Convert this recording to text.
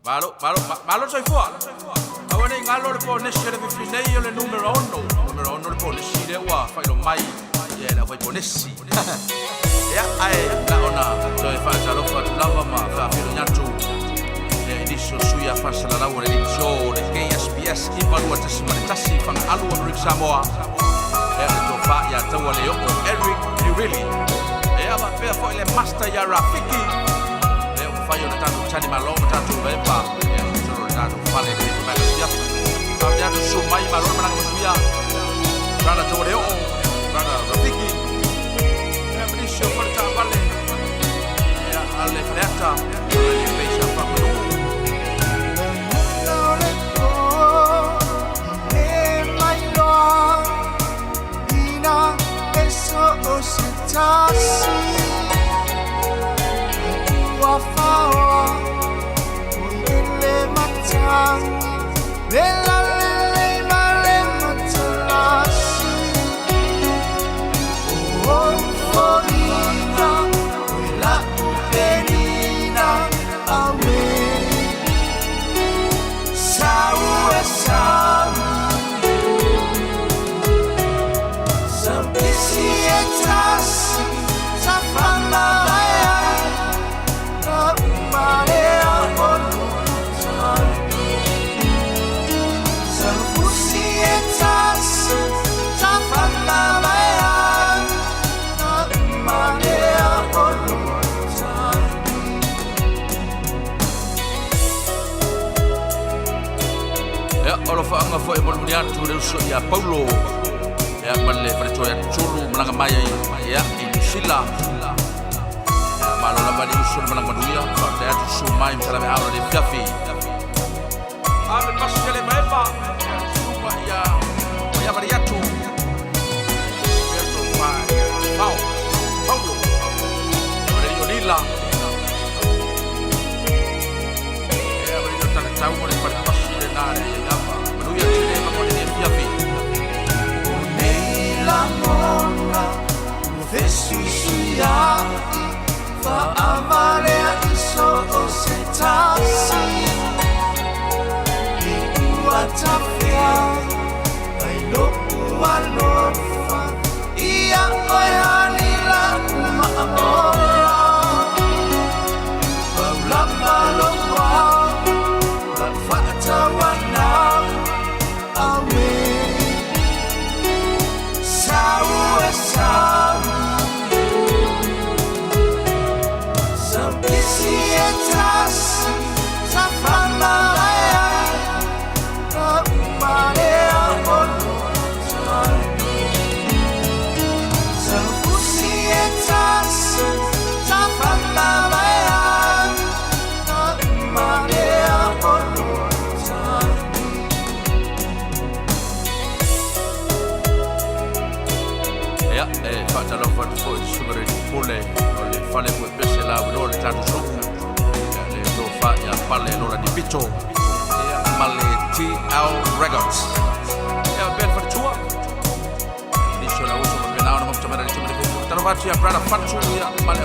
Malo, malo, malo soifua. Aua nei galo le ponesi le fifi nei o le numero 6. Numero 6 le ponesi le ua whailo mai. Ia le awhai ponesi. Ia, ae, la ona, toe whaatalofa atu lava ma whaafilo nyatu. Ia, inisi o sui a whaasalalau o le Late le KSBS 92.1 Fagaalu Amerika Samoa. Ia, le tofa ia taua le oo Eric Newilly. Ia, faapea foi le master ia Rafiki. Ia, ua mafai ona tatou tali malo ma tatou vaepa. Ia, i totonu o le tatou fale le mai le fiafi. Faapea atu susu mai malo le malaga manuia. Brother taua le oo, brother Rafiki. Ia, ma nisi o fale taavale. Ia, ale Faleata, le Peisa Faamanu. Ia, o alofaga foi e molimoli atu le uso ia Paulo. Ia, ma le faletoa ia Tulu malaga mai ai ia i Niu Sila. Ia, malo lava le uso le malaga manuia. Faafetai atu susu mai ma salaveao le fiafi. Ave pasi le maema. Susuga ia ia Mariatu. Ia tofa ia Pao. Paulo. Ia le Lila. Ia le talatau ma le falepasi le na le ia ava. Manuia tele ma mo le fiafi. Ia, e faatalofa atu foi i le susuga le pule o le fale mo pese la wino le tatou soku. Ia, le tofa ia Pale Lola Di Pito. Ia, ma le TL Records. Ia, Ben Faletua. Nisi o la uso ma pena ona mamtamara le tumele. Talofa atu ia Brother Fatu ia ma le